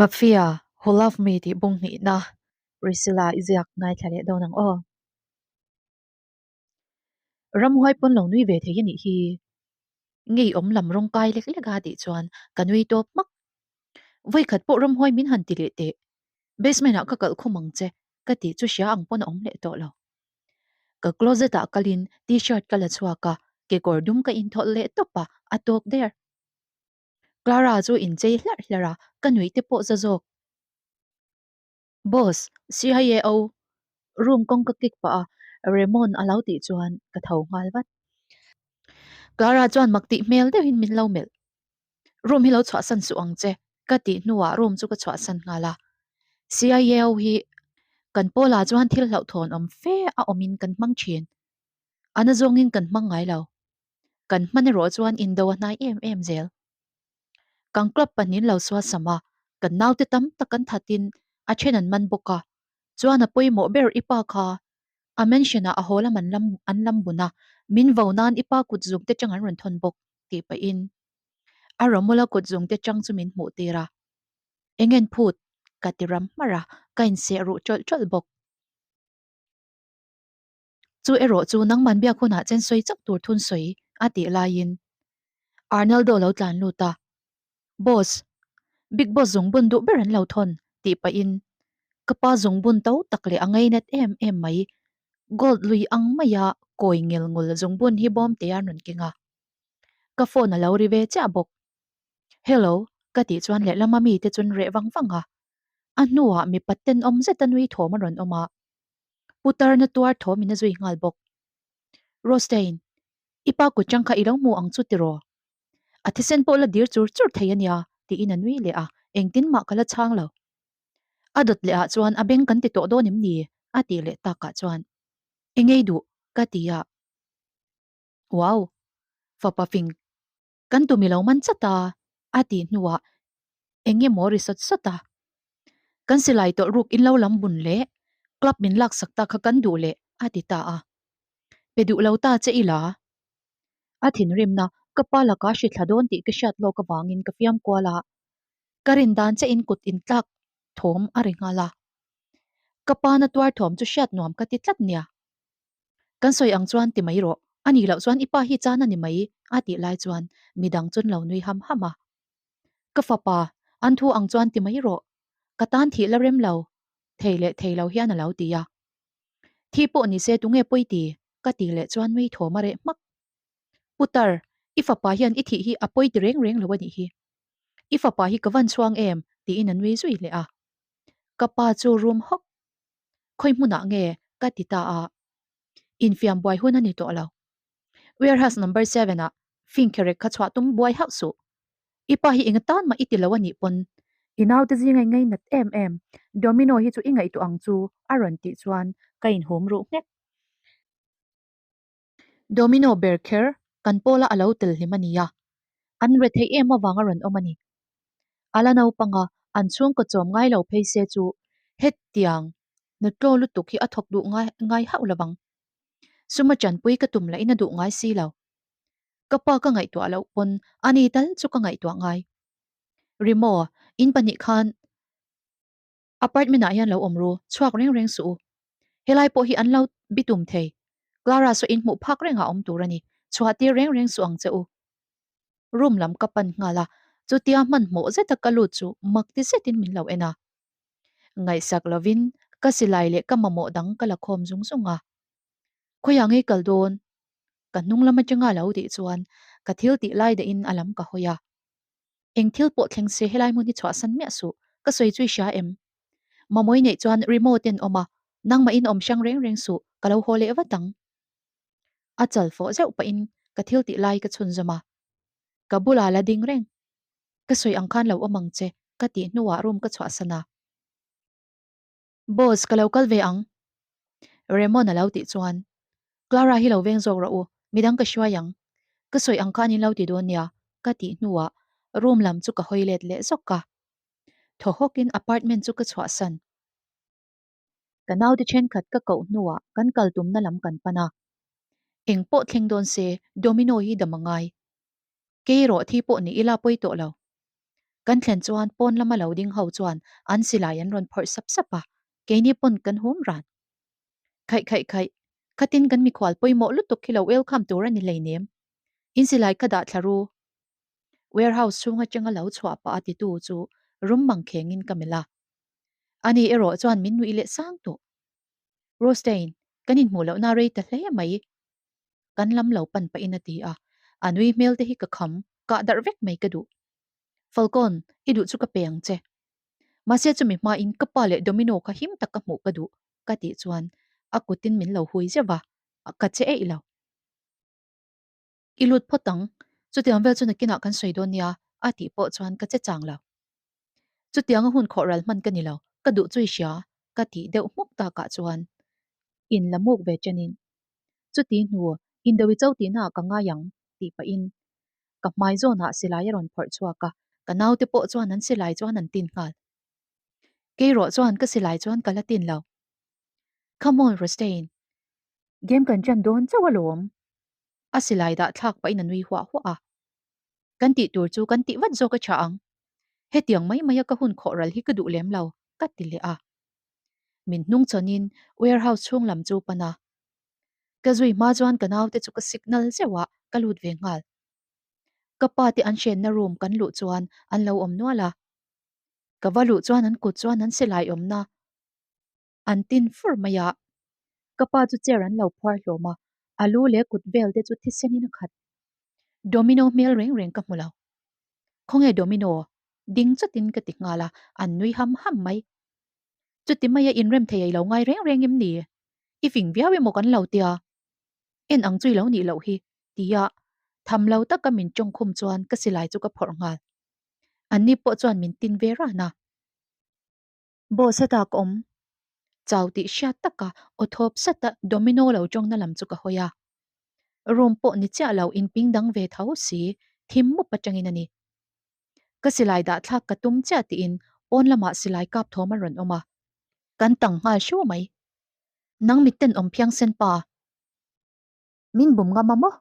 Mafia who love me tih bung hnihna Priscilla i ziak ngaithla leh dawn ang aw. Ramhuai pawn lo nui ve thei a nih hi. Ngeiawm lam rawng kai lek lek a tih chuan ka nui tawp hmak. Vawikhat pawh ramhuai min han ti leh teh. Basement ah ka kalh khum ang che ka tih chu hria ang pawn a awm leh tawh lo. Ka closet ah kalin t-shirt ka la chhuak a, kekawr dum ka inthawlh leh tawp a, a tawk der. Clara chu inchei hlarh hlarh a, ka nuih te pawh za zawk. Boss, CIAO room kawngka kik pah a Ramon a lo tih chuan ka tho nghal vat. Clara chuan mak tih hmel deuhin min lo melh. Room hi lo chhuahsan suh ang che ka tih hnuah room chu ka chhuahsan nghal a. CIAO hi kan pawlah chuan thil hlauhthawn awm fe a awmin kan hmang thin. A na zawngin kan hmang ngai lo. Kan hman erawh chuan indo a hnai em em zel. Kan club pahnih lo sual sam a, kan naute tam tak an thatin a then an man bawk a, chuan a pawimawh ber i pa kha a mansion ah a haw lam an lam an lam bun a, min vo nan i pa kut zung te chang an rawn thawn bawk tih pahin a Romula kut zung te chang chu min hmuh tir a, engen phut ka ti ram hmarh a, ka inseh ruh tawlh tawlh bawk. Chu erawh chu nangman biak hunah chen sawi chauh tur thun sawi a tih laiin Arnaldo lo tlan lut a, Boss, Big Boss zungbun duh ber an lo thawn tih pahin ka pa zungbun to tak leh a ngainat em em mai, gold lui ang maia kawi ngel ngul zungbun hi bawm te an rawn keng a. Ka phone a lo ri ve chiah bawk. Hello ka tih chuan lehlama mite chu an reh vang vang a, a hnuah mipa tenawm zeta nui thawm a rawn awm a. Putar na tuar thawm in a zui nghal bawk. Rostein, i pa kut chang kha i lo hmu ang chu tiraw? A thisen pawh la dir chur chur thei a nia, tiin a nui leh a, engtin mah ka la chhang lo. A dawt leh ah chuan a beng kan ti tawh dawn em ni? a tih leh takah chuan, I ngei duh, ka ti a. Wow! Fapa fing Kan tumi lo man chat a, a tih hnuah eng nge maw ri sawt sawt a. Kan silai tawlh ruk in lo lam bun leh club min laksak ta kha kan duh leh a ti ta a. Pe duh lo ta che ila. A thinrimna ka pa laka hri thla dawn tih ka hriat lawk avangin ka fiam kual a. Ka rin dan che in kut in tlak thawm a ri nghal a. Ka pa na tuar thawm chu hriat nuam ka ti tlat nia. Kan sawi ang chuan ti mai rawh, a nih loh chuan i pa hi chan a ni mai, a tih lai chuan midang chun lo nui ham ham a. Ka fapa, an thu ang chuan ti mai rawh, ka tan thih la rem lo, thei leh thei lo hian a lo ti a. Thi pawh ni se tunge pawi ti? ka tih leh chuan nui thawm a reh hmak. Putar, i fapa hian i thih hi a pawi ti reng reng lo a nih hi. I fapa hi ka van chhuang em? tiin a nui zui leh a. Ka pa chu rum hawk Khawi hmunah nge ka ti ta a, infiam buai hun a ni tawh lo. Warehouse number seven ah fingkherek kha chhuah tum buai hauh suh. I pa hi eng tan mah i ti lo a nih pawn. I naute zinga i ngainat em em, Domino hi chu i ngaihtuah ang chu a rawn tih chuan ka inhum ruh nghek. Domino ber kher kan pawla a lo tel hlim a nia, an re theih em avanga rawn awm a ni. A la naupanga an chhungkaw chawm ngai lo phei se chu hetiang nutlaw lutuk hi a thawk duh ngai ngai hauh lo vang. Suma chanpui ka tum lahin a duh ngai si lo. Ka pa ka ngaihtuah loh pawn ani tal chu ka ngaihtuah ngai. Rimo, in pahnih khan Apartment ah hian lo awm ru, chhuak reng reng suh u. Helai pawh hi an lo bitum thei. Clara saw in hmuh phak rengah awm tur a ni, chhuah tir reng reng suh ang che u. Room lam ka pan nghal a, chutia hmanhmawh zeta ka lut chu mak ti zetin min lo en a. Ngaihsak lovin ka silai leh ka mamawh dang ka la khawm zung zung a. Khawiah ngei kal dawn? Ka hnung lam atanga lo tih chuan ka thil tih lai dahin a lam ka hawi a. Eng thil pawh thleng se helai hmun hi chhuahsan miah suh, ka sawi chu i hria em? Mamawi neih chuan remote in awm a, nangmah in awm hrang reng reng suh, ka lo haw leh vat ang. A chal fawh zeuh pahin ka thil tih lai ka chhunzawm a, ka bulah la ding reng. Ka sawi ang khan lo awm ang che, ka tih hnuah room ka chhuahsan a. Boss, ka lo kal ve ang. Raymond a lo tih chuan, Clara hi lo veng zawk rawh u, midang ka hruai ang. Ka sawi ang khan in lo ti dawn nia, ka tih hnuah room lam chu ka hawi let leh zawk a. Thaw hawkin apartment chu ka chhuahsan. Ka naute thenkhat ka koh hnuah kan kal tumna lam kan pan a. Eng pawh thleng dawn se, Domino hi dam a ngai. Kei erawh thi pawh ni ila pawi tawh lo. Kan thlen chuan pawn lama lo ding ho chuan an silai an rawn phawrh sap sap a, keini pawn kan hum ran. Khaih khaih khaih, khatin kan mikhual pawimawh lutuk khi lo welcome tur a ni hleinem. In silai kha dah thla ru. Warehouse chhung atanga lo chhuah pah a titu chu rum mang khengin ka melh a. Ani erawh chuan min nuih leh sang tawh. Rostein, kan inhmuh lohna rei ta hle mai. Kan lam lo pan pahin a ti a, a nui hmel te hi ka kham, kah darh vek mai ka duh. Falcon, i duh chu ka pe ang che. Mahse chumi hmain ka pa leh Domino kha him tak ka hmuh ka duh, ka tih chuan a kutin min lo hui zeuh va, ka che eih lo. I lut phawt ang, chutiang vel chu nakinah kan sawi dawn nia, a tih pawh chuan ka che chang lo. Chutianga hun khawh ral hman ka ni lo, ka duh chu i hria, ka tih deuh hmuk takah chuan in la muk ve chenin, Chuti hnu, Indawi cho tihnaah ka ngai ang, tih pahin ka hmai zawnah silai a rawn phawrh chhuak a, ka naute pawh chuan an silai chuan an tin nghal. Keirawh chuan ka silai chuan ka la tin lo. Come on, Rostein. Game kan ṭan dawn chauh alawm. A silai dah thlak pahin a nui huah huah a. Kan tih tur chu kan tih vat zawk a ṭha ang. Hetiang mai maia ka hun khawh ral hi ka duh lem lo, ka ti leh a. Min hnung chawnin warehouse chhung lam chu pan a. Ka zui hma chuan ka naute chu ka signal zeuh a, ka lut ve nghal. Ka pa te an hrenna room kan luh chuan an lo awm nual a. Ka va luh chuan an kut chuan an silai awmna an tin fur mai a. Ka pa chu chair an lo phuar hlawm a, a lu leh kut vel te chu thisenin a khat. Domino hmel reng reng ka hmu lo. Khawnge Domino? Ding chutin ka ti nghal a, an nui ham ham mai. Chuti maia inrem thei ei lo ngai reng reng em ni? I fing viau emaw kan lo tia? En ang chu i lo nih loh hi, tia tham lo taka min tawngkhum chuan ka silai chu ka phawrh nghal. Anni pawh chuan min tin ve ran a. Boss hetah ka awm. Chau tih hriat taka aw thawp sata Domino lo tawngna lam chu ka hawi a. Room pawh ni chiah lo inping dang ve tho si, thim mup atangin a ni. Ka silai dah thlak ka tum chiah tiin pawn lamah silai kap thawm a rawn awm a. Kan tang nghal hru mai. Nang mitten awm phiangsen pa. Min bum ngam a maw?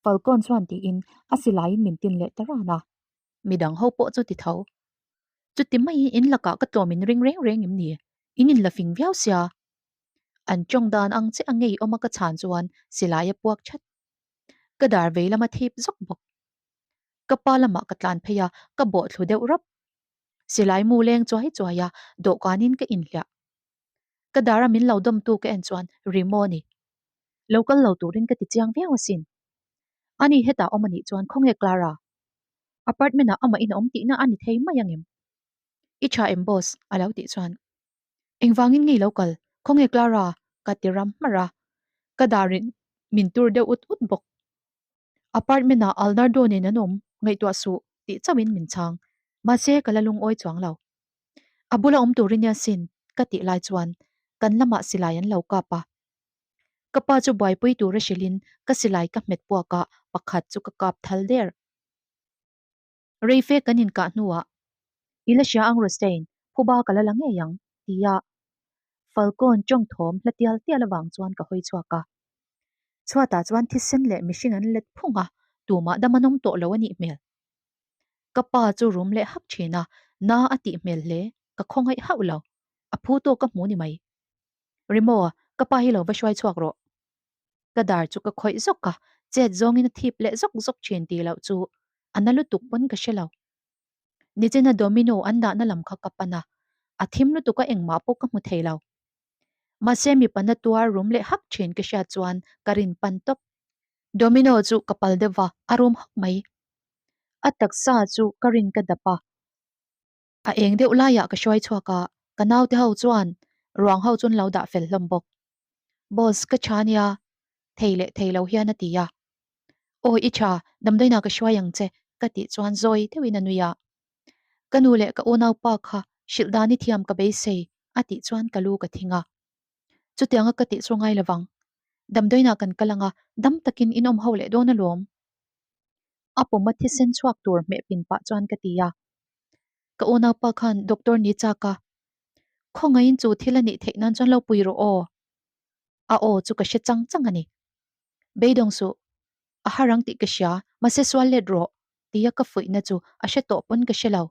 Falcon chuan tiin a silaiin min tin leh ta ran a. Midang ho pawh chu ti tho. Chuti maiin in lakah ka tlawm in ring reng reng em ni? In in la fing viau sia. An tawng dan ang che a ngei awm a ka chhan chuan silai a puak that. Ka dar vei lama thip zawk bawk. Ka pa lamah ka tlan phei a, ka bawh thlu deuh rawp. Silai mu leng chuai chuai a, dawhkanin ka inhliah. Ka dar a min lo dawmtu ka en chuan Rimo a ni. Lo kal lo turin ka ti chiang viau asin. Ani hetah awm a nih chuan khawnge Clara? Apartment ah amah in a awm tihna a ni thei mai angem? I tha em boss? a lo tih chuan Engvangin nge i lo kal? Khawnge Clara? ka ti ram hmarh a. Ka dar in min tur deuh ut ut bawk. Apartment ah Alnardo nen an awm, ngaihtuah suh tih chauhin min chhang. Mahse ka la lungawi chuang lo. A bula awm turin nia sin ka tih lai chuan kan lamah silai an lo kap a. Ka pa chu buaipui tura hrilhin ka silai ka hmet puak a, pakhat chu ka kap thal der. Reife kan inkah hnuah, I la hria ang Rostein, phuba ka la la ngei ang, tia Falcon tawng thawm hla tial tial avang chuan ka hawi chhuak a. Chhuatah chuan thisen leh mihring an let phung a, tumah dam an awm tawh lo a nih hmel. Ka pa chu rum leh hak thin a, na a tih hmel hle, ka khawngaih hauh lo. A phu tawk ka hmu ni mai. Rimo, ka pa hi lo va hruai chhuak rawh. Ka dar chu ka khawih zawk a, chet zawngin a thip leh zawk zawk thin tih loh chu a na lutuk pawn ka hre lo. Nichina Domino an dahna lam kha ka pan a, a thim lutuk a engmah pawh ka hmu thei lo. Mahse mipa na tuar rum leh hak thin ka hriat chuan ka rin pan tawp. Domino chu ka pal deuh va, a rum hak mai. A taksa chu ka rin ka dap a. A eng deuh laiah ka hruai chhuak a, ka naute ho chuan ruang ho chu an lo dah fel hlawm bawk. Boss, ka tha nia, thei leh thei lo hian a ti a. Aw i tha, damdawiinah ka hruai ang che, ka tih chuan zawi deuhin a nui a. Ka nu leh ka unaupa kha hrilh dan i thiam ka beisei, a tih chuan ka lu ka thing a. Chutianga ka tih chu ngai lovang. Damdawiinah kan kal ang a, dam takin in awm ho leh dawn alawm. A pawm a thisen chhuak tur hmeh pin pah chuan ka ti a. Ka unaupa khan doctor ni chak a. Khawngaihin chu thil a nih theih nan chuan lo pui rawh aw. A aw chu ka hre chang chang a ni. Beidawng suh. A har ang tih ka hria, mahse sual let rawh. Tia ka fuihna chu a hre tawh pawn ka hre lo.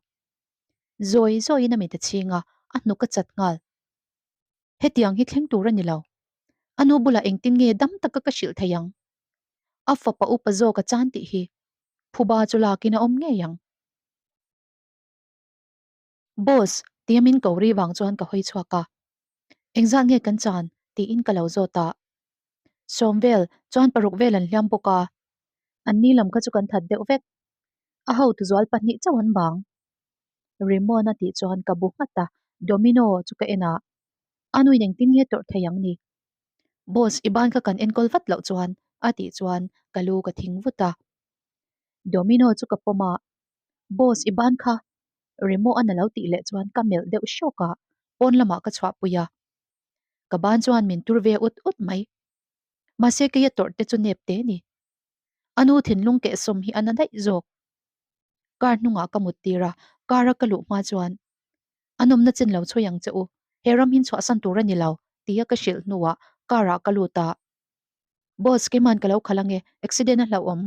Zawi zawiin a mit a chhing a, a hnuk a chat nghal. Hetiang hi thleng tur a ni lo. A nu bulah engtin nge dam taka ka hrilh thei ang? A fapa upa zawk a chan tih hi phuba chu lakin a awm ngei ang. Boss, tia min ko ri vang chuan ka hawi chhuak a. Engzat nge kan chan? tiin ka lo zawt a. Sawm vel chuan paruk vel an hliam bawk a. An ni lam kha chu kan that deuh vek. A hotu zual pahnih chauh an bang. Rimon a tih chuan ka bu nghat a, Domino chu ka en a. A nuin engtin nge tawrh thei ang ni? Boss, i ban kha kan enkawl vat loh chuan a tih chuan ka lu ka thing vut a. Domino chu ka pawm a, Boss, i ban kha Remo an a lo tih leh chuan ka melh deuh hrawk a, pawn lamah ka chhuahpui a. Ka ban chuan min tur ve ut ut mai. Mahse keia tawrh te chu nep te ni. A nu thinlung kehsawm hi a na daih zawk. Car hnungah ka mut tir a, car a ka luh hma chuan A nawmna chin lo chhui ang che u, he ram hin chhuahsan tur a ni lo, tia ka hrilh hnuah car ah ka lut a. Boss, keiman ka lo khalh ange, accident a hlauhawm.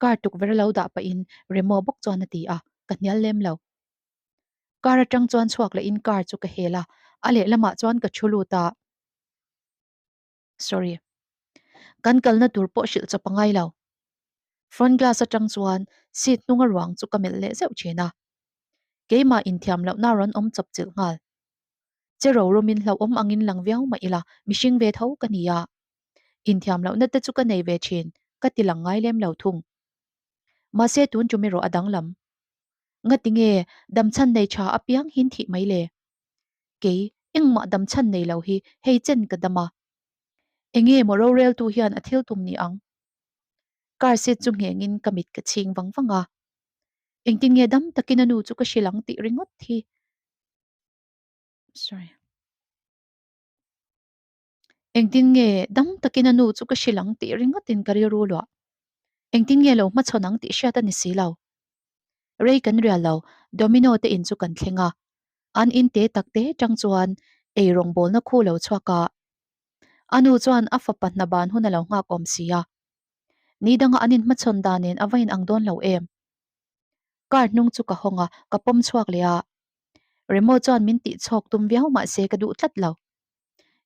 Car tukverh a lo dah pahin Remo bawk chuan a ti a, ka hnial lem lo. Car atang chuan chhuak lehin car chu ka hel a, a lehlamah chuan ka thu lut a. Sorry. Kan kalna tur pawh hrilh chawp a ngai lo. Front glass atang chuan seat hnunga ruang chu ka melh leh zeuh thin a. Keimah inthiam lohna rawn awm chawp chilh nghal. Che ro rumin hlauhawm angin lang viau mah ila mihring ve tho ka ni a. Inthiam lohna te chu ka nei ve thin, ka ti lang ngai lem lo thung. Mahse tun tum erawh a danglam. Ngati nge damchhan nei tha apiang hin thih mai le? Kei, engmah damchhan nei lo hi hei chen ka dam a. Enge maw roreltu hian a thil tum ni ang? Car seat chu nghengin ka mit ka chhing vang vang a. Engtin nge dam takin a nu chu ka hrilh ang tih ringawt hi. Sorry. Engtin nge dam takin a nu chu ka hrilh ang tih ringawtin ka rilru luah. Engtin nge lo hmachhawn ang tih hriat a ni si lo. Rei kan rial lo, Domino te in chu kan thleng a. An in te tak te tang chuan ei rawngbawlna khu lo chhuak a. A nu chuan a fapa hna ban hun a lo nghak awm si a. Ni danga an inhmachhawn dan nen a va inang dawn lo em. Car hnung chu ka hawng a, ka pawm chhuak leh a. Remo chuan min tihchhawk tum viau mahse ka duh tlat lo.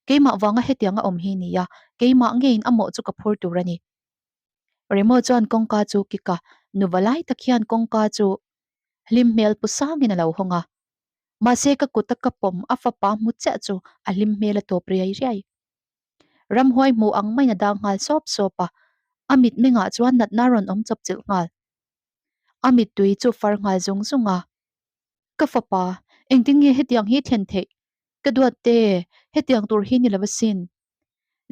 Keimah vanga hetiang a awm hi nia, keimah ngeiin a mawh chu ka phur tur a ni. Remo chuan kawngka chu kik a, nuva lai tak hian kawngka chu hlim hmel pu sangin a lo hawng a. Mahse ka kut a ka pawm a fapa hmu chiah chu a hlim hmel a tawp riai riai. Ramhuai hmuh ang maiin a dang nghal sawp sawp a, a mitmengah chuan natna rawn awm chawp chilh nghal. A mittui chu far nghal zung zung a. Ka fapa, engtin nge hetiang hi thlen theih? Ka duat te, hetiang tur hi ni lo asin.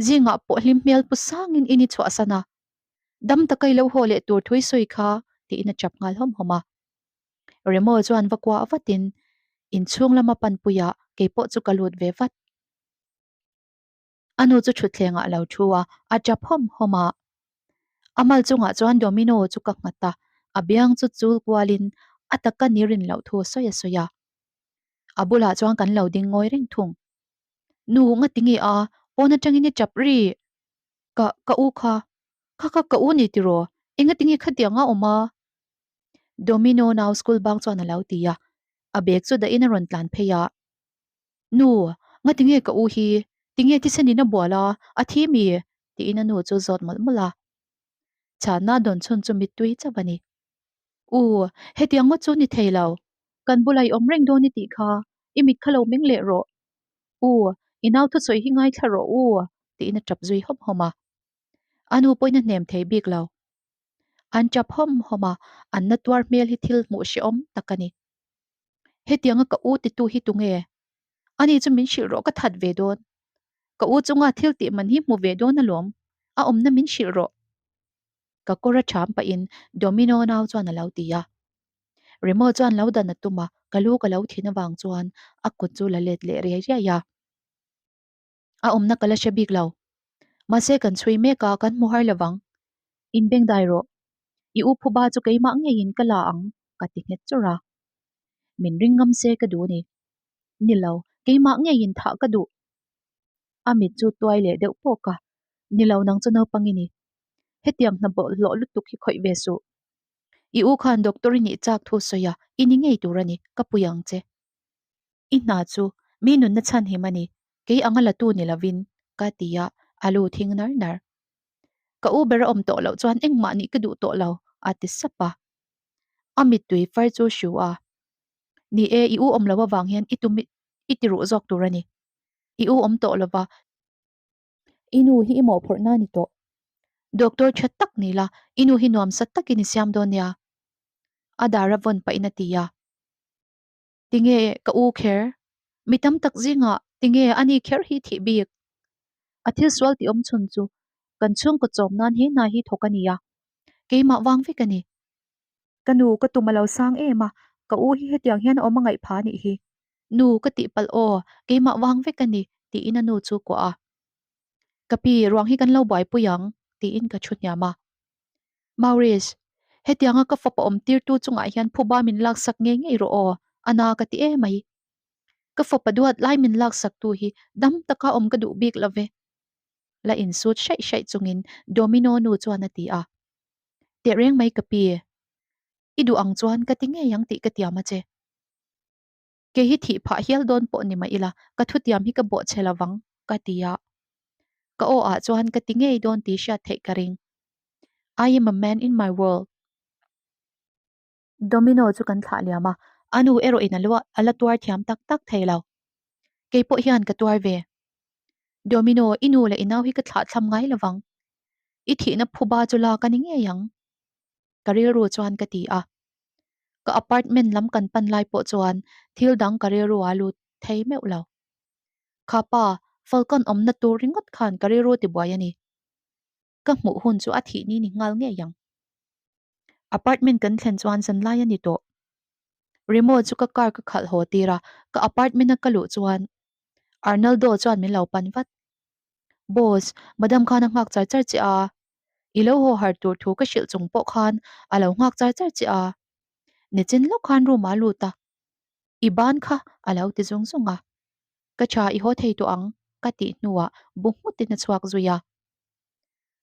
Zingah pawh hlim hmel pu sangin in i chhuahsan a. Dam taka i lo haw leh tur thu i sawi kha, tiin a chap nghal hawm hawm a. Remo chuan va kuah vatin inchhung lama panpuiah keipawh chu ka lut ve vat. A nu chu thutthleng ah a lo thu a, a tap hawm hawm a. A mal chungah chuan Domino chu ka nghat a, a biang chu chul kualin a taka ni rin loh thu a sawi a sawi a. A bulah chuan kan lo ding ngawi reng thung. Nu, ngati nge a, pawn atangin i tap ri? Ka, ka u kha, kha kha ka u ni tiraw? Engati nge khatiang a awm a? Domino nau school bang chuan a lo ti a, a bag chu dahin a rawn tlan phei a. Nu, ngati nge ka u hi? Tinge thisen in a bual a, a thi mi? tiin a nu chu zawt mawlh mawlh a. Chhanna dawn chhun chu mittui chauh a ni. U, hetiang ngawt chu ni thei lo. Kan bulah i awm reng dawn i tih kha, i mit kha lo meng leh rawh. U, i nau thusawi hi ngaithla rawh u, tiin a tap zui hawm hawm a. A nu pawhin a hnem thei bik lo. An tap hawm hawm a, an na tuar hmel hi thil hmuh hrehawm tak a ni. Hetianga ka u titu hi tunge? Ani chu min hrilh rawh ka that ve dawn. Ka u chunga thil tih man hi hmu ve dawn alawm. A awmna min hrilh rawh. Ka kawr a ṭham pahin Domino nau chuan a lo ti a. Remo chuan lo dan a tum a, ka lu ka lo thin avang chuan a kut chu la let leh riai riai a. A awmna ka la hre bik lo. Mahse kan chhui mek a, kan hmu har lovang. Inbeng dai rawh. I u phuba chu keimah ngeiin ka la ang, ka ti nghet chawrh a. Min ring ngam se ka duh a ni. Ni lo, keimah ngeiin thah ka duh. A mit chu tuai leh deuh pawk a. Ni lo nang chu naupang i ni. Hetiang hna bawlhhlawh lutuk hi khawih ve suh. I u khan doctor i nih chak thu sawi a, i ni ngei tur a ni, ka pui ang che. I hna chu mi nunna chhan him a ni, kei anga la tu ni lovin, ka ti a, a lu thing nar nar. Ka u ber a awm tawh loh chuan engmah nih ka duh tawh lo, a ti sap a. A mittui far chu hru a. Ni e, i u awm lo avang hian i tum i ti ruh zawk tur a ni. I u awm tawh lova. I nu hi i mawhphurhna a ni tawh. Doctor tha tak ni la, i nu hi nuamsa takin i siam dawn nia. A dar a vawn pahin a ti a. Tinge ka u kher? Mi tam tak zingah tinge ani kher hi thih bik? A thil sual tih awm chhun chu kan chhungkaw chawm nan he hna hi thawk a ni a, keimah vang vek a ni. Ka nu ka tum a lo sang em a, ka u hi hetiang hian a awm a ngaih pha anih hi. Nu ka tih palh aw, keimah vang vek a ni, tiin a nu chu kuah a. Ka pi, ruang hi kan lo buaipui ang, tiin ka thu hniam a. Maurice, hetianga ka fapa awm tirtu chungah hian phuba min laksak ngei ngei rawh aw, a na ka ti em mai. Ka fapa duat lai min laksaktu hi dam taka awm ka duh bik lo ve. La insut hraih hraih chungin Domino nu chuan a ti a. Teh reng mai ka pi, i duh ang chuan ka ti ngei ang tih ka tiam a che. Kei hi thih phah hial dawn pawh ni mah ila, ka thutiam hi ka bawh chhe lovang, ka ti a. Ka aw ah chuan ka ti ngei dawn tih hriat theih ka ring. I am a man in my world. Domino chu kan thlah liam a, a nu erawh in a la tuar thiam tak tak thei lo. Kei pawh hian ka tuar ve. Domino, i nu leh i nau hi ka thlah thlam ngai lovang. I thihna phuba chu lak a ni ngei ang. Ka rilru chuan ka ti a. Ka apartment lam kan pan lai pawh chuan thil dang ka rilru a lut thei meuh lo. Kha pa, Falcon awmna tur ringawt khan ka rilru tibuai a ni. Ka hmuh hun chu a thih ni ni nghal ngei ang. Apartment kan thlen chuan zanlai a ni tawh. Remote chu ka car ka khalh haw tir a, ka apartment a ka luh chuan Arnaldo chuan min lo pan vat. Boss, madam khan a nghak char char che a. I lo haw har tur thu ka hrilh chung pawh khan a lo nghak char char che a. Nichin lawk khan room ah a lut a. I ban kha a lo ti zung zung a. Ka tha i haw thei tawh ang ka tih hnuah bu nghutin a chhuak zui a.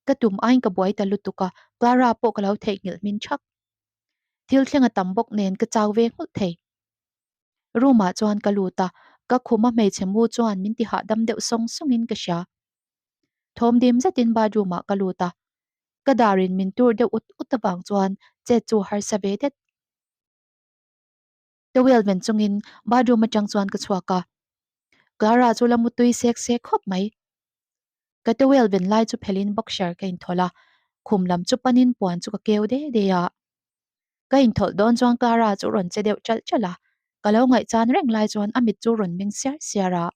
Ka tum aiin ka buai ta lutuk a, Clara pawh ka lo theihnghilh hmin thak. Thil thleng a tam bawk nen ka chau ve nghulh thei. Room ah chuan ka lut a, ka khuma hmeichhe mu chuan min ti hahdam deuh sawng sawngin ka hria. Thawm dim zetin bathroom ah ka lut a, ka darin min tur deuh ut ut avang chuan chet chu harsa ve det. Towel ven chungin bathroom atang chuan ka chhuak a, Clara chu la mutui sek sek khawp mai. Ka towel ven lai chu phelhin boxer ka inthawlh a, khum lam chu panin puan chu ka keu de de a. Ka inthawlh dawn chuan Clara chu rawn che deuh chalh chalh a, ka lo ngaihchan reng lai chuan a mit chu rawn meng siar siar a.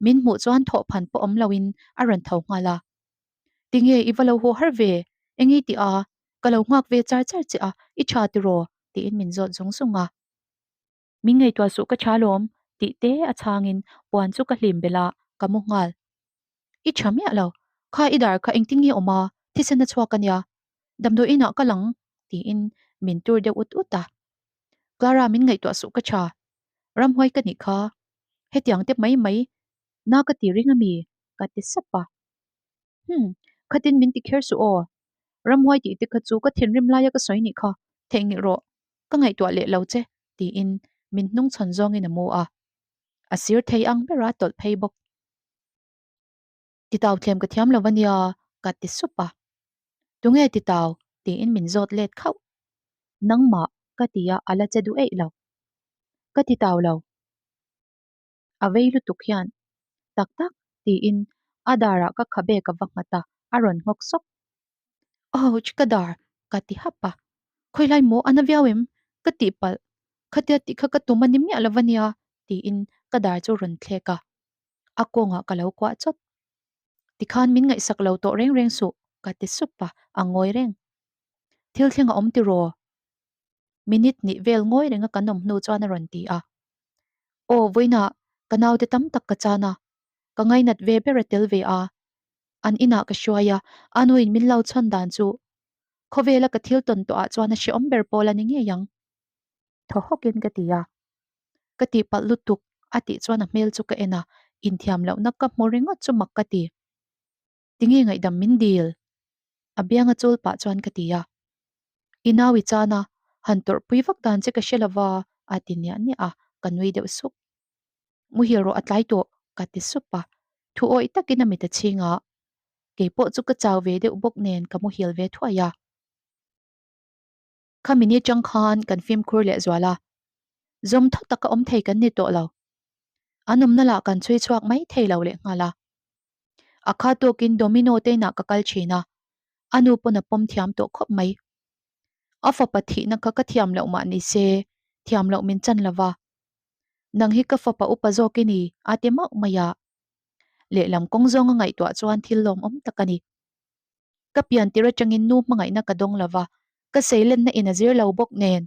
Min hmuh chuan thawh phan pawh awm loin a rawn tho nghal a. Tinge i va lo haw har ve? Eng i tih a? Ka lo nghak ve char char che a, i tha tiraw? tiin min zawt zung zung a. Min ngaihtuah suh ka tha lawm tih te a chhangin puan chu ka hlim belh a, ka mu nghal. I tha miah lo, kha i dar kha engtin nge awm a, thisen a chhuak a nia, damdawi inah ka lang tiin min tur deuh ut ut a. Clara min ngaihtuah suh ka tha, ramhuai ka nih kha, hetiang te mai mai na ka ti ring ami? ka ti sap a. Hum, khatin min ti kher suh aw, ramhuai tih te kha chu ka thinrim laia ka sawi nih kha, theihnghilh rawh, ka ngaihtuah leh lo che tiin min hnung chhawn zawngin a mu a, a sir thei ang bera tawlh phei bawk. Titau thlem ka thiam lo a nia ka ti sup a. Tunge titau? tiin min zawt let khauh. Nangmah ka ti a a la che duh eih lo. Ka titau lo. A vei lutuk hian tak tak tiin a darah ka khabe ka va nghat a, a rawn nghawk sawk. Ouch ka dar ka ti hap a. Khawilai maw a na viau em? Ka tih palh. Khatia tih kha ka tum a ni miah lo a nia tiin ka dar chu rawn thlek a. A kawngah ka lo kuah chawt. Tikhan min ngaihsak lo tawh reng reng suh ka ti sup a, a ngawi reng. Thil thleng a awm tiraw? Minute hnih vel ngawi renga kan awm hnu chuan a rawn ti a. Aw vawiinah ka naute tam tak ka chan a, ka ngainat ve ber a tel ve a. An inah ka hruai a, a nuin min lo chhawn dan chu khawvela ka thil tawn tawhah chuan a hrehawm ber pawl a ni ngei ang. Thaw hawkin ka ti a. Ka tihpalh lutuk a tih chuan a hmel chu ka en a, inthiam lohna ka hmu ringawt chu mak ka ti. Tinge ngaihdam min dil? A bianga chul pah chuan ka ti a. I nau i chan a, han tawrhpui vak dan che ka hre lova a ti niah niah a, ka nui deuh suk. Muhil rawh a tlai tawh ka ti sup a, thu awih takin a mit a chhing a, keipawh chu ka chau ve deuh bawk nen ka muhil ve thuai a. Khami ni atang khan kan fimkhur leh zual a, zawm tho taka awm thei kan ni tawh lo. An awmna lah kan chhui chhuak mai thei lo leh nghal a. A kha tawkin Domino te inah ka kal thin a, a nu pawn a pawm thiam tawh khawp mai. A fapa thihna kha ka thiam loh mah ni se, thiam loh min chan lo va. Nang hi ka fapa upa zawk i ni, a ti mauh mai a. Lehlam kawng zawnga ngaihtuah chuan thil lawmawm tak a ni. Ka pian tir atangin nu hmangaihna ka dawng lo va, ka seilenna in a zir lo bawk nen.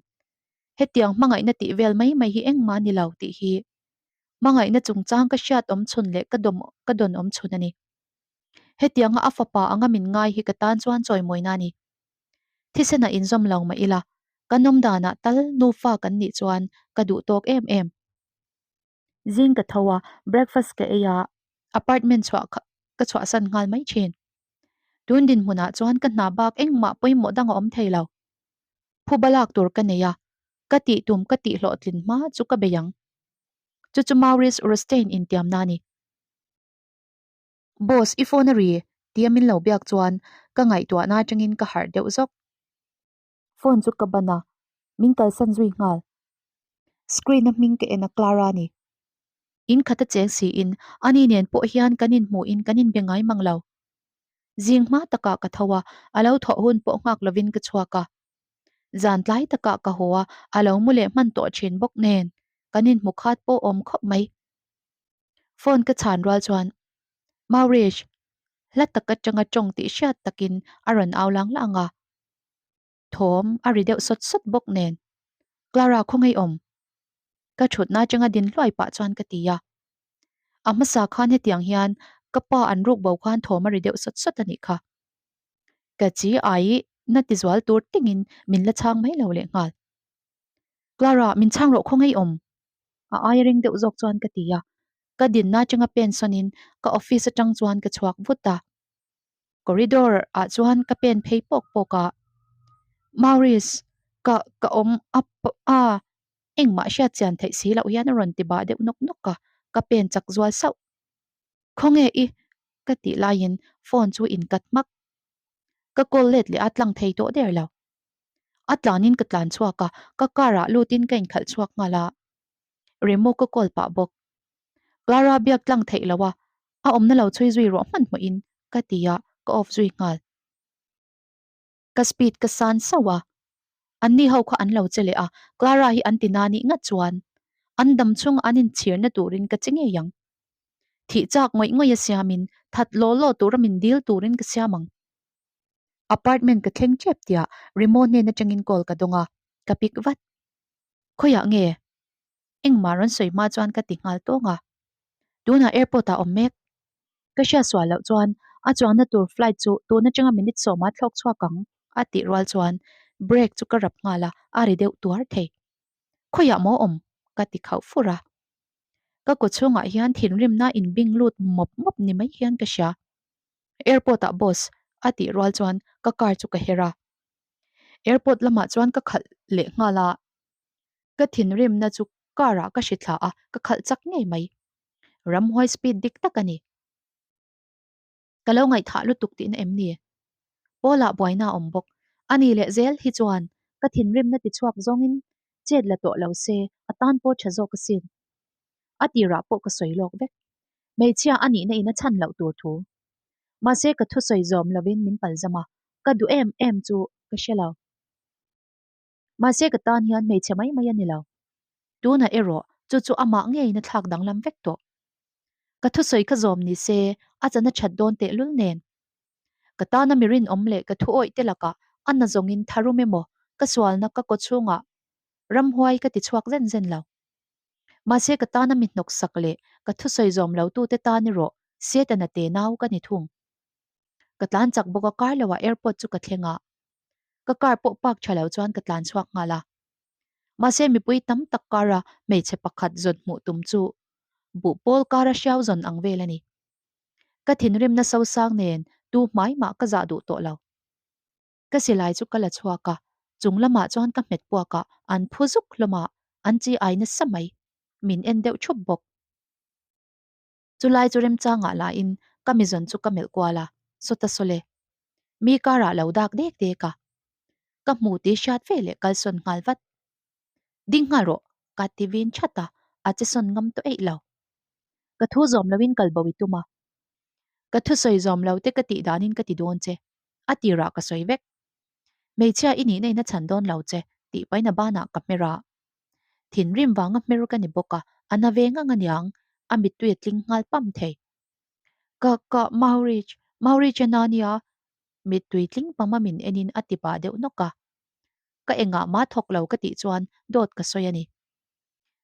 Hetiang hmangaihna tih vel mai mai hi engmah a ni lo tih hi hmangaihna chungchang ka hriat awm chhun leh ka dawm ka dawn awm chhun a ni. Hetianga a fapa anga min ngai hi ka tan chuan chawimawina a ni. Thisen a inzawm lo mah ila, ka nawm danah tal nufa kan nih chuan ka duh tawk em em. Zing ka tho a, breakfast ka ei a, apartment chhuah kha ka chhuahsan nghal mai thin. Tun dinhmunah chuan ka hna bak engmah pawimawh dang a awm thei lo. Phuba lak tur ka nei a, ka tih tum ka tih hlawhtlin hma chu ka bei ang. Chu chu Maurice Rostein intiamna a ni. Boss, i phone a ri tia min lo biak chuan ka ngaihtuahna atangin ka harh deuh zawk. Phone chu ka ban a, min kalsan zui nghal. Screen a hming ka en a Clara a ni. In khat a cheng siin ani nen pawh hian kan inhmuhin kan inbe ngai mang lo. Zing hma takah ka tho a, a lo thawh hun pawh nghak lovin ka chhuak a. Zan tlai takah ka haw a, a lo mu leh hman tawh thin bawk nen kan inhmu khat pawh awm khawp mai. Phone ka chhan rual chuan Maurice hla tak atanga tawng tih hriat takin a rawn au lang lang a. Thawm a ri deuh sawt sawt bawk nen Clara khawngaih awm. Ka thutna atanga din hluai pah chuan ka ti a. A hmasa khan hetiang hian ka pa an ruk bo khan thawm a ri deuh sawt sawt a nih kha. Ka chi ai na ti zual tur tingin min la chhang mai lo leh nghal. Clara, min chhang rawh khawngaih awm. A aia ring deuh zawk chuan ka ti a. Ka dinna atanga pen sawnin ka office atang chuan ka chhuak vut a. Corridor ah chuan ka pen phei pawk pawk a. Maurice, ka ka awm a a engmah hriat chian theih si loh hian a rawn ti bah deuh nawk nawk a, ka pen chak zual sauh. Khawnge i? ka tih laiin phone chu in cut hmak. Ka call let leh a tlang thei tawh der lo. A tlanin ka tlan chhuak a, ka car ah lutin ka inkhalh chhuak nghal a. Remo ka call pah bawk. Clara biak tlang theih lo a, a awmna lo chhui zui rawh hmanhmawhin ka ti a, ka off zui nghal. Ka speed ka san sauh a, anni ho kha an lo che leh a, Clara hi an ti na nih ngat chuan an dam chhunga an inchhirna turin ka che ngei ang. Thih chak ngawih ngawih a siamin that law law tura min dil turin ka siam ang. Apartment ka thleng tep tiah Remo hnen atangin call ka dawng a, ka pick vat. Khawiah nge? Engmah rawn sawi hma chuan ka ti nghal tawng a. Tunah airport ah awm mek. Ka hriat sual loh chuan a chuanna tur flight chu tun atanga minute sawma thlawk chhuak ang a tih rual chuan brake chu ka rap nghal a, a ri deuh tuar thei. Khawiah maw awm? ka ti khauh fur a. Ka kaw chhungah hian thinrimna inbing lut mawp mawp ni mai hian ka hria. Airport ah boss a tih rual chuan ka car chu ka her a. Airport lamah chuan ka khalh leh nghal a. Ka thinrimna chu car ah ka hri thla a, ka khalh chak ngei mai. Ramhuai speed dik tak a ni. Ka lo ngaihthah lutuk tihna em ni? Paul-ah buaina a awm bawk. A ni leh zel hi chuan ka thinrimna ti chhuak zawngin chet la tawh lo se a tan pawh tha zawk asin. A tirah pawh ka sawi lawk vek. Hmeichhia a nihna in a chhan loh tur thu. Mahse ka thusawi zawm lovin min palzam a, ka duh em em chu ka hre lo. Mahse ka tan hian hmeichhe mai mai a ni lo. Tunah erawh chu chu amah ngeiin a thlak danglam vek tawh. Ka thusawi kha zawm ni se a chan a that dawn tehlul nen. Ka tana mi rinawm leh ka thu awih te lakah a na zawngin tharum emaw ka sualna ka kaw chhungah ramhuai ka ti chhuak zen zen lo. Mahse ka tana mi hnawksak leh ka thusawi zawm lo tute tan erawh Setana te nau ka ni thung. Ka tlan chak bawk a kar loah airport chu ka thleng a. Ka car pawh park tha lo chuan ka tlan chhuak nghal a. Mahse mipui tam tak kara hmeichhe pakhat zawn hmuh tum chu buh pawl kara hriau zawn ang vel a ni. Ka thinrimna sosang nen tu hmai mah ka zah duh tawh lo. Ka silai chu ka la chhuak a, Chung lamah chuan ka hmet puak a, an phu zuk hlawm a, an chi ai nasa mai. Min en deuh thup bawk. Chulai chu remchangah lahin ka mizawn chu ka melh kual a, Sawta sawle. Mi karah lo dak dek dek a. Ka hmu tih hriat ve leh kalsawn nghal vat. Ding nghal rawh, ka ti vin that a, a che sawn ngam tawh eih lo. Ka thu zawm loin kal bo i tum a. Ka thusawi zawm lo te ka tih danin ka ti dawn che. A tirah ka sawi vek. Hmeichhia i nihna in a chhan dawn lo che, tih pahin a banah ka hmer a. Thinrim vanga hmer ka ni bawk a, a na ve ngang aniang, a mittui a tling nghal pam thei. Ka, ka, Maurich, Maurich a na nia, mittui tling pam a min enin a ti pah deuh nawk a. Ka engah mah thawk lo ka tih chuan dawt ka sawi a ni.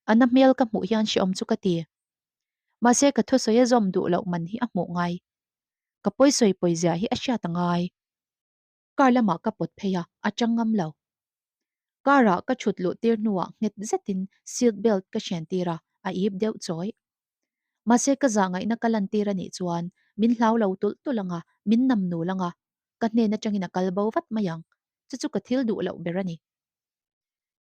A na hmel ka hmuh hian hrehawm chu ka ti. Mahse ka thusawi a zawm duh loh man hi a hmuh ngai. Ka pawisawi pawizia hi a hriat a ngai. Car lamah ka pawt phei a, a chang ngam lo. Car ah ka thut luh tir hnuah nghet zetin seat belt ka hren tir a, a ip deuh chawi. Mahse ka zah ngaihna ka lan tir a nih chuan min hlau lo tulh tulh ang a, min nam nul ang a, ka hnen atangin a kal bo vat mai ang. Chu chu ka thil duh loh ber a ni.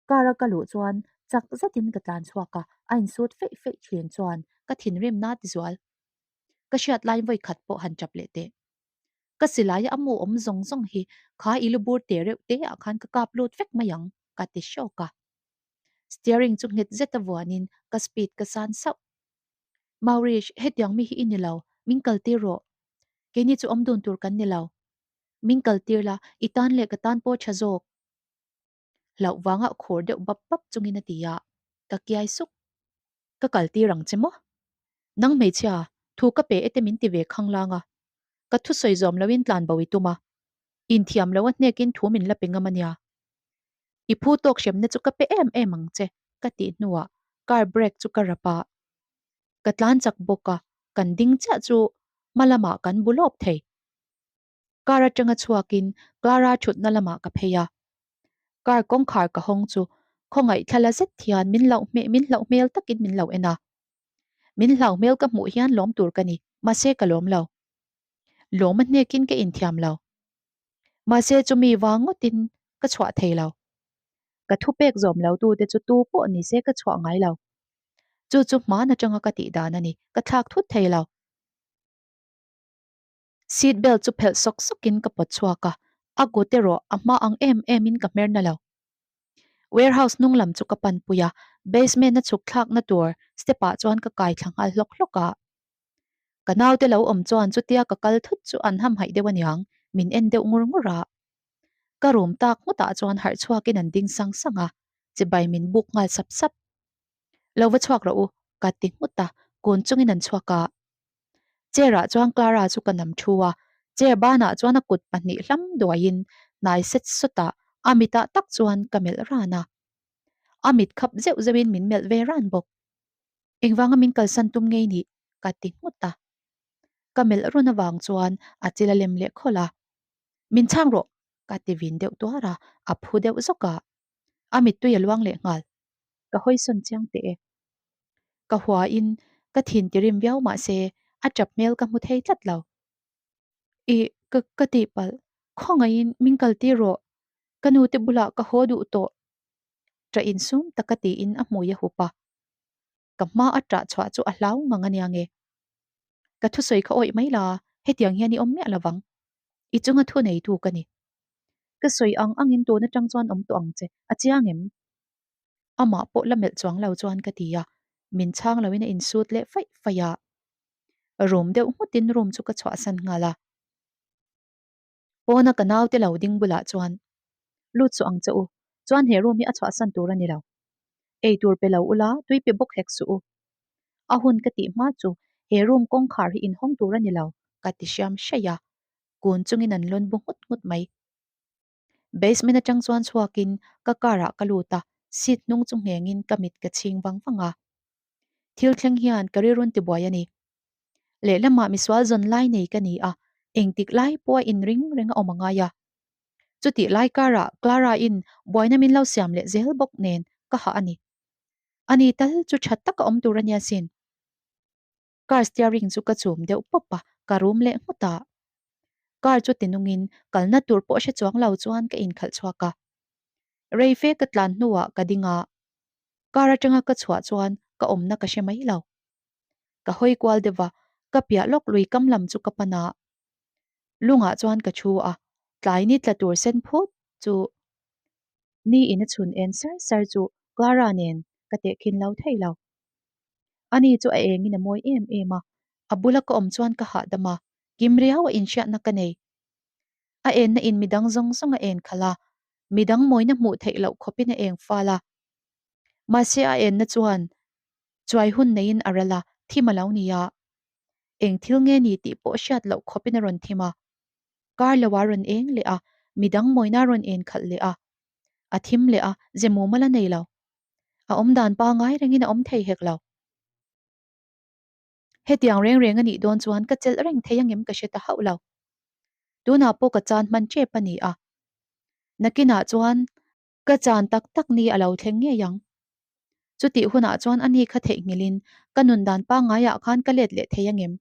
Car a ka luh chuan chak zetin ka tlan chhuak a, a insut feih feih thin chuan ka thinrim na ti zual. Ka hriat lai vawi khat pawh han tap leh teh. Ka silaia a mu awm zawng zawng hi kha i lu bur te reuh te ah khan ka kap lut vek mai ang, ka ti hrawk a. Steering chu nghet zet a vuanin ka speed ka san sauh. Maurish, hetiang mi hi i ni lo, min kal tir rawh. Keini chu awm dun tur kan ni lo. Min kal tir la, i tan leh ka tan pawh tha zawk. Hlauh vanga khur deuh bap bap chungin a ti a, ka kiai suk. Ka kal tir ang che maw? Nang hmeichhia, thu ka pe e te min ti ve khanglang a. Ka thusawi zawm loin tlan bo i tum a. Inthiam lo a hnekin thu min la pe ngam a nia. I phu tawk hremna chu ka pe em em ang che, ka tih hnuah car brake chu ka rap a. Ka tlan chak bawk a, kan ding chiah chu hma lamah kan bu lawp thei. Car atanga chhuakin Clara thutna lamah ka phei a. Car kawngkhar ka hawng chu khawngaih thlala zet hian min hlauh hmel min hlauh hmel takin min lo en a. Min hlauh hmel ka hmuh hian lawm tur ka ni, mahse ka lawm lo. Lawm a hnekin ka inthiam lo. Mahse chumi vang ngawtin ka chhuah thei lo. Ka thupek zawm lo tute chu tu pawh ni se ka chhuah ngai lo. Chu chu hman atanga ka tih dan a ni, ka thlak thut thei lo. Seat belt chu phelh sawk sawkin ka pawt chhuak a, a kut erawh a hma ang em emin ka hmer na lo. Warehouse hnung lam chu ka pan pui a, basement a chhuk thlakna tur step ah chuan ka kai thla nghal hlawk hlawk a. Ka naute lo awm chuan chutia ka kal thut chu an hamhaih deuh aniang, min en deuh ngur ngur a. Ka room tak ngawtah chuan harh chhuakin an ding sang sang a, chibai min buk nghal sap sap. Lo va chhuak rawh u, ka ti nghut a, kun chungin an chhuak a. Chair ah chuan Clara chu ka nam thu a, chair banah chuan a kut pahnih hlam duaiin hnai set sawt ah a mitah tak chuan ka melh ran a. A mit khap zeuh zeuhin min melh ve ran bawk. Engvanga min kalsan tum ngei nih? ka ti nghut a. Ka melh run avang chuan a chil a lem leh khawlh a. Min chhang rawh! ka ti vin deuh tuar a, a phu deuh zawk a. A mittui a luang leh nghal. Ka hawisawn chiang teh e. Ka huain ka thin ti rim viau mah se a tap hmel ka hmu thei tlat lo. Ih, ka ka tihpalh. Khawngaihin min kal tir rawh. Ka nute bulah ka haw duh tawh. Ṭah insum taka tiin a hmui a hup a. Ka hma a ṭah chhuah chu a hlau ngang a nia nge. Ka thusawi kha awih mai la, hetiang hian i awm miah lovang. I chunga thu neitu ka ni. Ka sawi ang angin tun aṭang chuan awm tawh ang che, a chiang em? Amah pawh la melh chuang lo chuan ka ti a, min chhang loin a insut leh faih faih a. Room deuh nghutin room chu ka chhuahsan nghal a. Pawna ka naute lo ding bulah chuan, Lut suh ang che u, chuan he room hi a chhuahsan tur a ni lo. Ei tur pe lo ula, tui pe bawk hek suh u. A hun ka tih hma chu he room kawngkhar hi inhawng tur a ni lo, ka ti hriam hraih a. Kun chungin an lawn bu nghut nghut mai. Basement atang chuan chhuakin ka car ah ka lut a, seat hnung chu nghengin ka mit ka chhing vang vang a. Thil thleng hian ka rilrun tibuai a ni. Lehlamah misual zawn lai nei ka ni a, engtik lai pawha inring reng a awm a ngai a. Chutih lai karah Clara-in buaina min lo siam leh zel bawk nen ka hah a ni. Ani tal chu tha taka awm tur a nia sin. Car steering chu ka chum deuh pawp a, ka rum leh nghut a. Car chu tinungin kalna tur pawh hre chuang lo chuan ka inkhalh chhuak a. Rei fe ka tlan hnuah ka ding a, car atanga ka chhuah chuan ka awmna ka hre mai lo. Ka hawi kual deuh a, ka piah lawk lui kam lam chu ka pan a. Lungah chuan ka thu a, tlai ni tla tur sen phut chu ni in a chhun en sar sar chu Clara nen ka tehkhin lo thei lo. Ani chu a engin a mawi em em a, a bula ka awm chuan ka hahdam a, kim riau a inhriatna ka nei. A enna in midang zawng zawng a en khalh a, midang mawina hmuh theih loh khawpin a eng fal a. Mahse a enna chuan chuai hun neiin a ral a, thim a lo ni a. Eng thil nge ni tih pawh hriat loh khawpin a rawn thim a. Kar lo a rawn eng leh a, midang mawina a rawn en khalh leh a. A thim leh a, ze mumal a nei lo. A awmdan pangai rengin a awm thei hek lo. Hetiang reng reng a nih dawn chuan ka chelh reng thei angem ka hre ta hauh lo. Tunah pawh ka chan hman tep a ni a. Nakinah chuan ka chan tak tak ni a lo thleng ngei ang. Chutih hunah chuan ani kha theihnghilhin ka nun dan pangaiah khan ka let leh thei angem?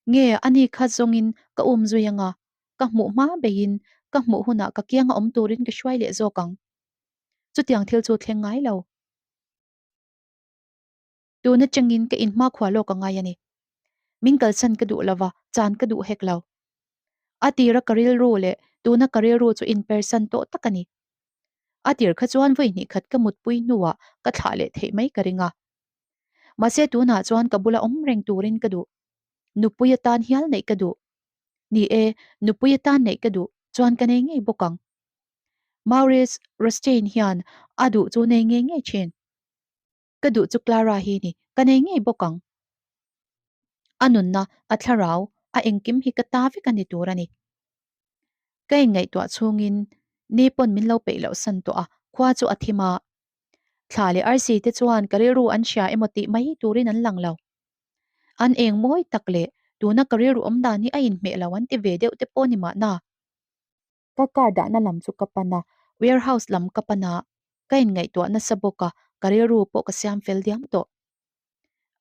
Nge ani kha zawngin ka um zui anga, ka hmuh hma beiin ka hmuh hunah ka kianga awm turin ka hruai leh zawk ang. Chutiang thil chu thleng ngai lo. Tun atangin ka inhmakhua lawk a ngai a ni. Min kalsan ka duh lova, chan ka duh hek lo. A tira ka rilru leh tuna ka rilru chu inpersan tawh tak a ni. A tir kha chuan vawi hnih khat ka mutpui hnuah ka thlah leh theih mai ka ring a. Mahse tunah chuan ka bula awm reng turin ka duh. Nupui atan hial neih ka duh. Ni e, nupui atan neih ka duh chuan ka nei ngei bawk ang. Maurice Rothstein hian a duh chu nei ngei ngei thin. Ka duh chu Clara hi ni, ka nei ngei bawk ang. A nunna, a thlarau, a engkim hi ka ta vek a ni tur a ni. Ka inngaihtuah chhungin ni pawn min lo peih loh san tawh a, khua chu a thim a. Thla leh arsi te chuan ka rilru an hria emaw tih mai turin an lang lo. An eng mawi tak leh tuna ka rilru awm dan hi a inhmeh lo an ti ve deuh te pawh ni mahna. Ka car dahna lam chu ka pan a, warehouse lam ka pan a, ka inngaihtuah nasa bawk a, ka rilru pawh ka siam fel diam tawh.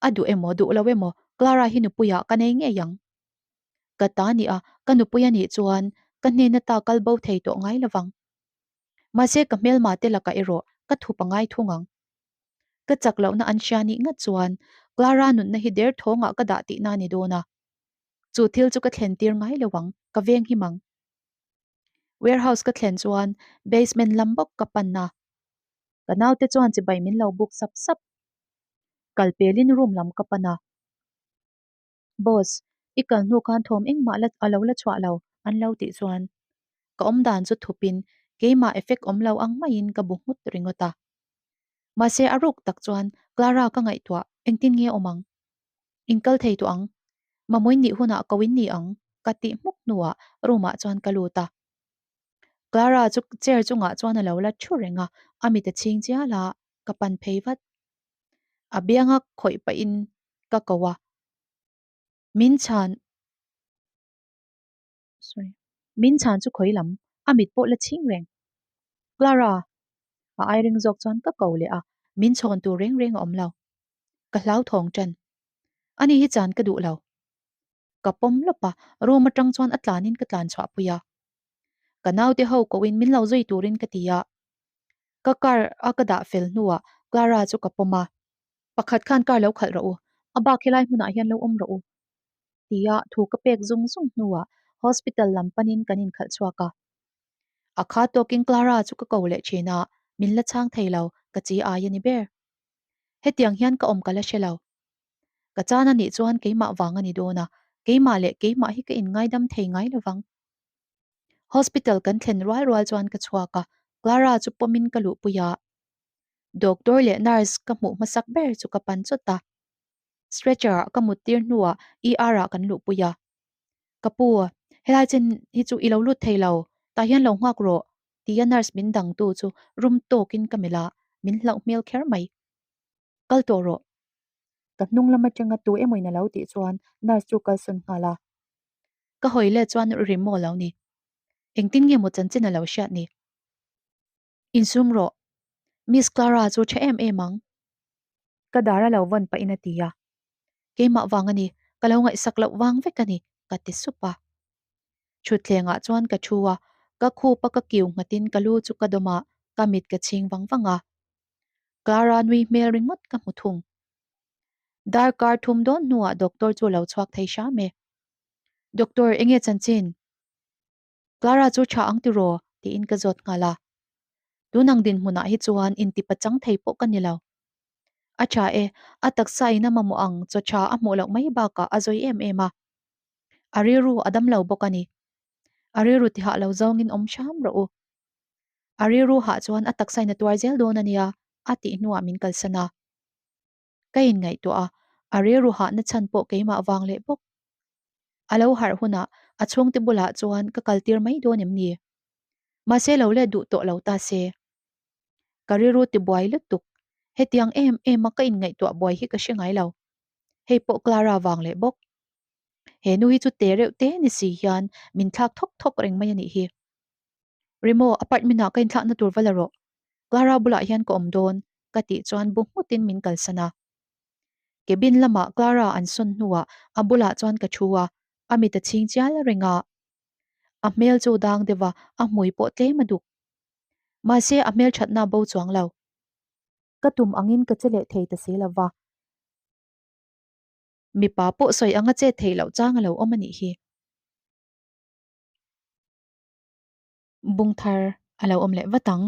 A duh emaw duh lo emaw Clara hi nupuiah ka nei ngei ang. Ka ta ni a, ka nupui a nih chuan ka hnena ta kal bo thei tawh ngai lo vang. Mahse ka hmelma te lakah erawh ka thup a ngai thung ang. Ka chak lohna an hria nih ngat chuan Clara nunna hi derthawngah ka dah tihna a ni dawn a. Chu thil chu ka thlen tir ngai lo ang, ka veng him ang. Warehouse ka thlen chuan basement lam bawk ka pan a. Ka naute chuan chibai min lo buk sap sap. Kal pelin room lam ka pan a. Boss, i kal hnu khan thawm engmah la a lo la chhuah lo an lo tih chuan ka awm dan chu thupin keimah effect awm lo ang maiin ka bu nghut ringawt a. Mahse a ruk tak chuan Clara ka ngaihtuah engtin nge awm ang? In kal thei tawh ang. Mamawin nih hunah ko in ni ang ka tih hmuk hnuah room ah chuan ka lut a. Clara chu chair chungah chuan a lo la thu reng a, a mit a chhing chial a, ka pan phei vat. A bianga khawih pahin ka ko a, min chhan sorry min chhan chu khawi lam a mit pawh la chhing reng. Clara! A ai ring zawk chuan ka ko leh a, min chhawn tur reng reng a awm lo. Ka hlauthawng ṭan. Ani hi chan ka duh lo. Ka pawm lawp a, room aṭang chuan a tlanin ka tlan chhuah pui a. Ka naute ho kohin min lo zui turin ka ti a. Ka car a ka dah fel hnuah Clara chu ka pawm a. Pakhat khan car lo khalh rawh u, a bak helai hmunah hian lo awm rawh u. Tia thu ka pek zung zung hnuah hospital lam panin kan inkhalh chhuak a. A kha tawkin Clara chu ka ko leh ṭhin a, min la chhang thei lo, ka chi ai a ni ber. Hetiang hian ka awm ka la hre lo. Ka chan a nih chuan keimah vang a ni dawn a, keimah leh keimah hi ka inngaidam thei ngai lo vang. Hospital kan thlen rual rual chuan ka chhuak a, Clara chu pawmin ka luhpui a. Doctor leh nurse ka hmuh hmasak ber chu ka pan chawt a. Stretcher ah ka mut tir hnuah ER ah kan luhpui a. Ka pu, helai chin hi chu i lo lut thei lo, tah hian lo nghak rawh tia nurse min dangtu chu rum tawkin ka melh a, min hlauh hmel kher mai. Kal tawh rawh. Ka hnung lam atanga tu emawin a lo tih chuan nurse chu kalsawn nghal a. Ka hawi let chuan ri maw lo ni. Engtin nge maw chanchin a lo hriat ni? Insum rawh. Miss Clara chu tha em em ang. Ka dar a lo vawn pahin a ti a. Keimah vang a ni, ka lo ngaihsak loh vang vek a ni, ka ti sup a. Thutthlengah chuan ka thu a, ka khup a ka kiu nghatin ka lu chu ka dawm a. Ka mit ka chhing vang vang a. Clara nui hmel ringawt ka hmu thung. Darkar thum dawn hnuah doctor chu lo chhuak thei hram e. Doctor, enge chanchin? Clara chu tha ang tiraw? tiin ka zawt nghal a. Tun ang dinhmunah hi chuan inti pachang thei pawh ka ni lo. A tha e, a taksa in a mamawh ang chaw tha a hmuh loh mai bakah a zawi em em a. A rilru a dam lo bawk a ni. A rilru tihah lo zawngin awm hram rawh u. A rilru hah chuan a taksa in a tuar zel dawn a nia, a tih hnuah min kalsan a. Ka inngaihtuah a, a rilru hahna chhan pawh keimah vang leh bawk. A lo harh hunah a chhungte bulah chuan ka kaltir mai dawn em ni? Mahse lo let duh tawh lo ta se. Ka rilru ti buai lutuk, hetiang em em a ka inngaihtuah buai hi ka hre ngai lo. Hei pawh Clara vang leh bawk. He nu hi chu te reuh te ni si hian min thlak thawk thawk reng mai a nih hi. Remo, apartment ah ka inthlakna tur va la rawh. Clara bulah hian ka awm dawn, ka tih chuan bu nghutin min kalsan a. Cabin lamah Clara an sawn hnuah a bulah chuan ka thu a, a mit a chhing chial reng a. A hmel chu dang deuh a, a hmui pawh tlem a duk. Mahse a hmel thatna a bo chuang lo. Ka tum angin ka che leh thei ta si lo va. Mipa pawh sawi anga chet theih loh chang a lo awm a nih hi. Bung thar a lo awm leh vat ang.